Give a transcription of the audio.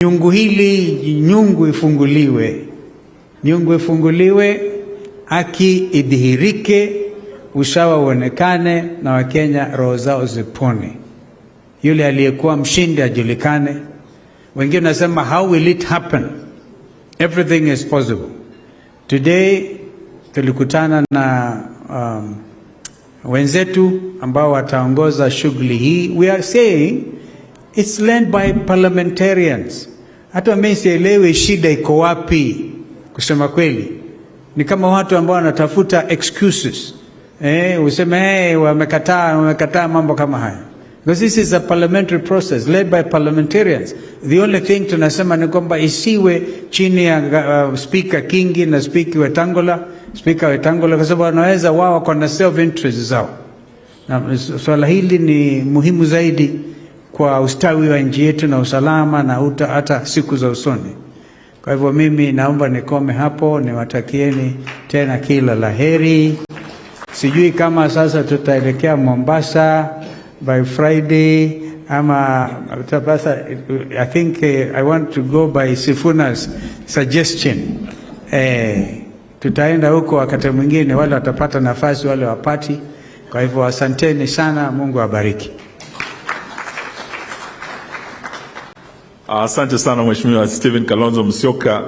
Nyungu hili nyungu ifunguliwe, nyungu ifunguliwe, haki idhihirike, usawa uonekane, na Wakenya roho zao zipone. Yule aliyekuwa mshindi ajulikane. Wengine wanasema how will it happen? Everything is possible. Today tulikutana na wenzetu ambao wataongoza shughuli hii. We are saying it's led by parliamentarians. Hata mimi sielewi shida iko wapi, kusema kweli. Ni kama watu ambao wanatafuta excuses. Useme hey, wamekataa, wamekataa mambo kama haya. Because this is a parliamentary process led by parliamentarians. The only thing tunasema ni kwamba isiwe chini ya Speaker Kingi na Speaker Wetangula, Speaker Wetangula, kwa sababu wanaweza wao wako na self interest zao. Na swala hili ni muhimu zaidi kwa ustawi wa nchi yetu na usalama na hata siku za usoni. Kwa hivyo mimi naomba nikome hapo, niwatakieni tena kila laheri. Sijui kama sasa tutaelekea Mombasa by Friday ama sasa. I think I want to go by Sifuna's suggestion. Tutaenda huko wakati mwingine, wale watapata nafasi, wale wapati. Kwa hivyo asanteni sana, Mungu awabariki. Asante sana Mheshimiwa Stephen Kalonzo Musyoka.